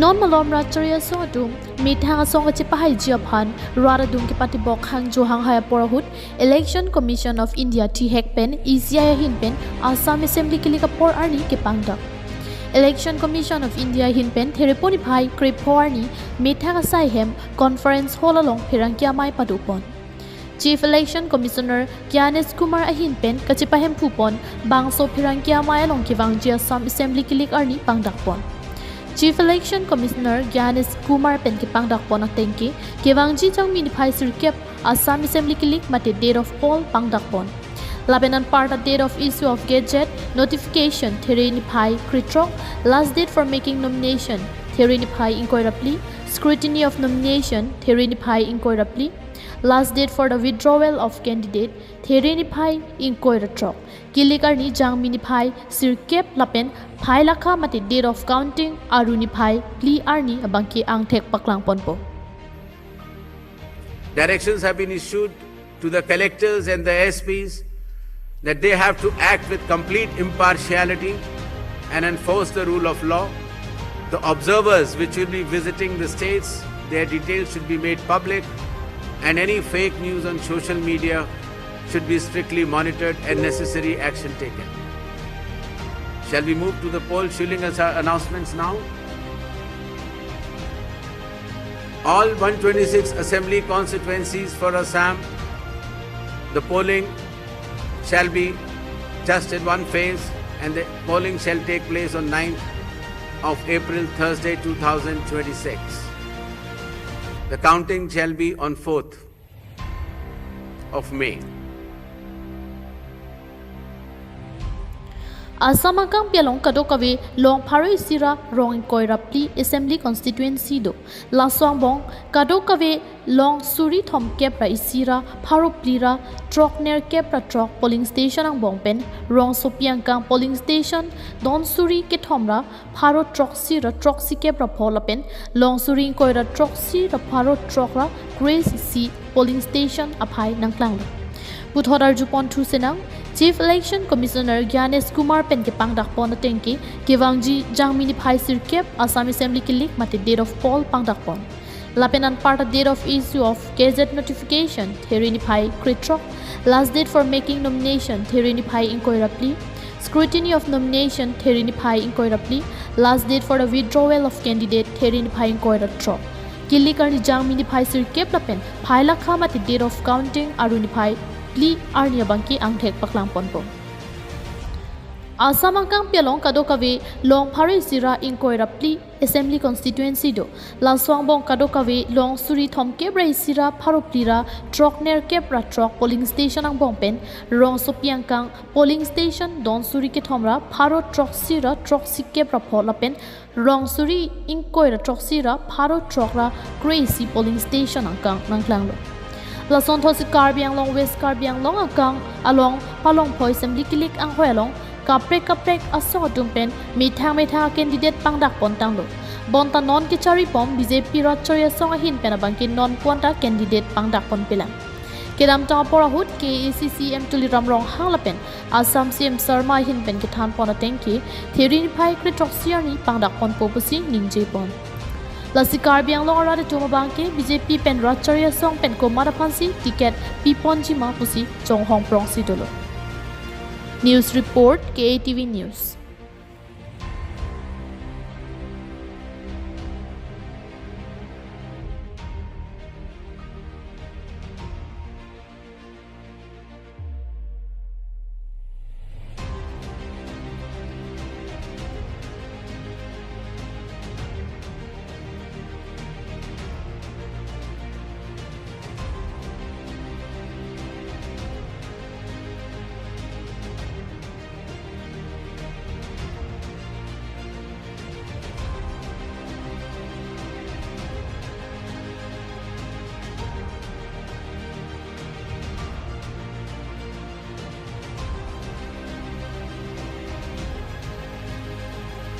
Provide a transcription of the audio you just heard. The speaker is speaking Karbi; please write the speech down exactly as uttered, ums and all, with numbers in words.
Non malom rat chari asong atum methang asong kachepahaiji aphan rat adung kepatibok hangjo hanghai apor ahut Election Commission of India thihek pen E C I ahin pen Assam Assembly kilik apor arni kepangdak. Election Commission of India ahin pen Therepo niphai krepho arni methang asai hem Conference Hall along pherangke amei padopon. Chief Election Commissioner Gyanesh Kumar ahin pen kachepahemphupon bangso pherangke amei along kevangji Assam Assembly kilik arni pangdakpon. Chief Election Commissioner Gyanesh Kumar pen kepangdakpon atengke kevangji Jangmi niphai sirkep Assam Assembly kilik mate date of poll pangdakpon. Lapen anparta date of issue of gazette notification There niphai krethrok, last date for making nomination There niphai ingkoi ra phli, scrutiny of nomination There niphai ingkoi ra phli, last date for the withdrawal of candidate There niphai ingkoi ra throk, kilik arni Jangmi niphai sirkep lapen phailakha mate date of counting Aru niphai phli arni abangke angthek paklangponpo. Directions have been issued to the collectors and the S Ps that they have to act with complete impartiality and enforce the rule of law. The observers which will be visiting the states, their details should be made public, and any fake news on social media should be strictly monitored and necessary action taken. Shall we move to the poll shilling as our announcements now? All one twenty-six assembly constituencies for Assam, the polling shall be just in one phase, and the polling shall take place on ninth of April, Thursday, two thousand twenty-six. The counting shall be on fourth of May. Assam akangpi along kadokave long pharo isi ra rong ingkoi ra phli Assembly Constituency do. Laso angbong kadokave long suri thomkep ra isi ra pharo phli ra throk nerkep ra throk polling station angbong pen rongsopi angkang polling station don suri kethom ra pharo throksi ra throksikep ra pho lapen long suri ingkoi ra throksi ra pharo throk ra kre-isi polling station aphai nangklanglo. Puthot arjupon thusenang, Chief Election Commissioner Gyanesh Kumar pen kepangdakpon atengke kevangji Jangmi niphai sirkep Assam Assembly kilik mate date of poll pangdakpon. Lapen anparta date of issue of gazette notification There niphai krethrok, last date for making nomination There niphai ingkoi ra phli, scrutiny of nomination There niphai ingkoi ra phli, last date for the withdrawal of candidate There niphai ingkoi ra throk, kilik arni Jangmi niphai sirkep lapen phailakha mate date of counting Aru niphai phli arni abangke angthek paklangponpo. Assam akangpi along kadokave long pharo isi ra ingkoi ra phli Assembly Constituency do. Laso angbong kadokave long suri thomkep ra isi ra pharo phli ra throk nerkep ra throk polling station angbong pen rongsopi angkang polling station don suri kethom ra pharo throksi ra throksikep ra pho lapen rong suri ingkoi ra throksi ra pharo throk ra kre-isi polling station angkang nangklanglo. Lasonthotsi Karbi Anglong West Karbi Anglong akang along Palongpho Assembly kilik anghoi along kaprek kaprek asong atum pen methang methang candidate pangdakpon tanglo. Bonta non kecharipom B J P rat chari asong ahin pen abangke non puanta candidate pangdakponpelang. Kedamtang apor ahut K A A C C M Tuliram Ronghang lapen Assam C M Sarma ahin pen kethanpon atengke There niphai krethroksi arni pangdakponpo pusi ningjepon. Lasi Karbi Anglong arat atum abangke B J P pen rat chari asong pen komat aphansi ticket piponjima pusi chonghong prongsi dolo. News report, K A T V News.